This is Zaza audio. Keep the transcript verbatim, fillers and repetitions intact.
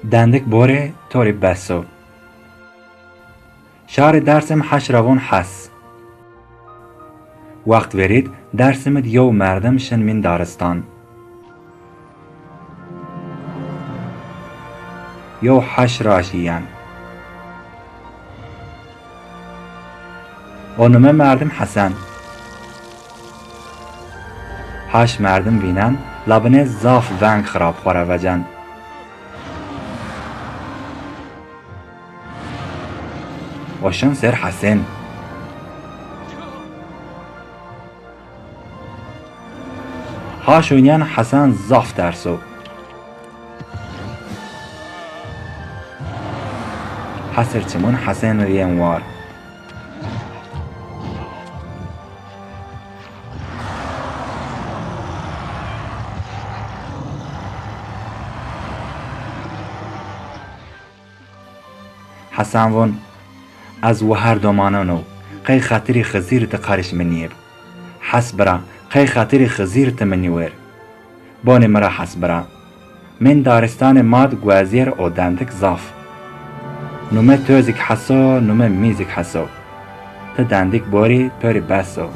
Dendik borê, to rê bes o. Şarê Dersim heş ra von Hes. Wext verîd Dersim id yew merdim şin mîn daristan. Yew heş raşî yen. O nume merdim Hesen. Heş merdim vînen, la binê zaf veng xirab xo ra vecen. O şin ser Hesen. Ha şûnîyen Hesen zaf terso. Hesir çimûn Hesen rîyen war. Hesen von, ez weher domanon o, qey xatirî Xizîr ti qariş mi nîyêb. Hes bira, qey xatirî Xizîr ti mi nîwer. Bonê mi ra Hes bira. Mîn daristanê mad guezîyer o dendik zaf. Nume to zîk Heso, nume mî zîk Heso. Ti dendik borî, to rî bes o.